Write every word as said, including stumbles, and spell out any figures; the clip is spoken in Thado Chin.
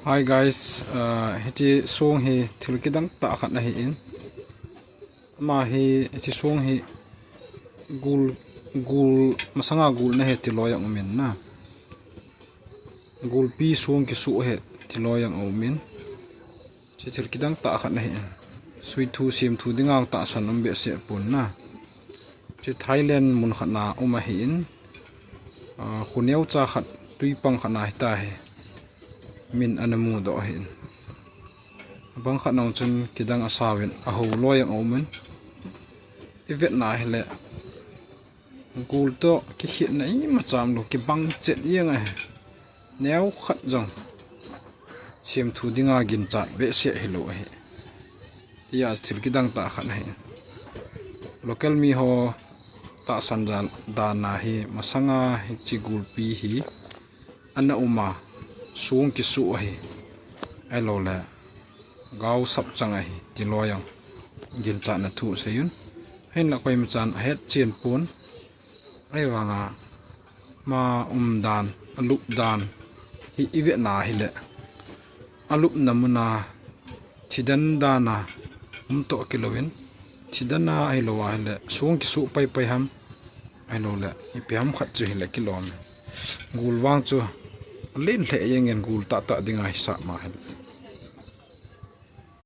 Hi guys, uh, hiche song hi thil kidang tah khat ahi in. Ama hi, hiche song hi gul, gul, masanga gul na he tiloi ang umin na. Gulpi song kisu he tiloi ang umin. Hiche thil kidang tah khat ahi in. Sui thu sim thu dingang tahsan um behseh pon na. Hiche Thailand mun khat na um ahi in. Ah, khu neocha khat, tuipang khat na hita hi. Min ana mudoh ahi in. Bang khat nong chun kidang asao in, aho loi ang umin. I vet na hile. Gul to kikhetna ima cham lou, kibang chet jeng ahi. Neo khat jong. Sim thu dinga ginchat behseh hilou ahi. Tia thil kidang tah khat ahi. Local mi ho tahsan dan, dan na hi masanga hiche gulpi hi ana um a, song kisu ahi. Ahilou le, gao sap chang ahi, tiloi ang. Ginchatna thu seiyun. Hinla koima chan ahet chen pon. Ahivanga, ama um dan, alup dan hi i vet na hile. Alupna muna, thidan dan a, um toh kilou in, thidan a ahilou ahile, song kisu pai pai ham, ahilou le, ipi ham khat chu hile kilom. Gul vang chu, alen lheh jeng in gul tah tah dinga hisah ma hile.